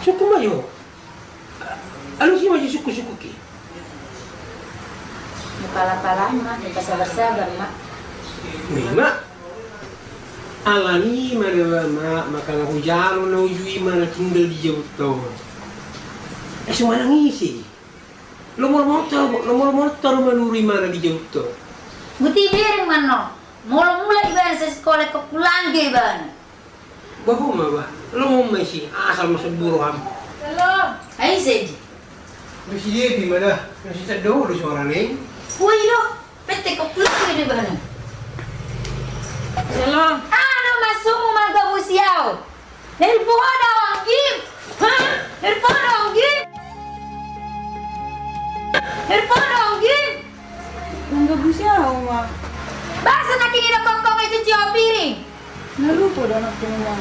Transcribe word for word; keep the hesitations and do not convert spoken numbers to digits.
Sungkun ma jo. Alusi ma jo sungkun-sungkun i. Ni pala-pala ma, ni pasabar-sabar ma. Memang. Alani ma da ma, maka na hujalo na uju i ma na tinggal di jabunta on. Eh, so manang ise. Lomo-lomo tor, lomo-lomo tor manuri ma na di jabunta on. Guti biring ma no. Molo mulak ibana sai sikola, kokkul langge ibana. Bah, ho ma bah. Lomo ma isi, asal masuk buru ham. Halo. Ai sedi. Masih dia di mana? Masih sedang udah suara nih. Woi lo. Pete kokkul langge ibana. Shalom. Ano masukmu manggabusi au? Nari poda anggim. Ha? Nari poda anggim. Nari poda anggim. Manggabusi au ma. Basa na kini do kokkong e cuci au piring. Na lupa do anak punya.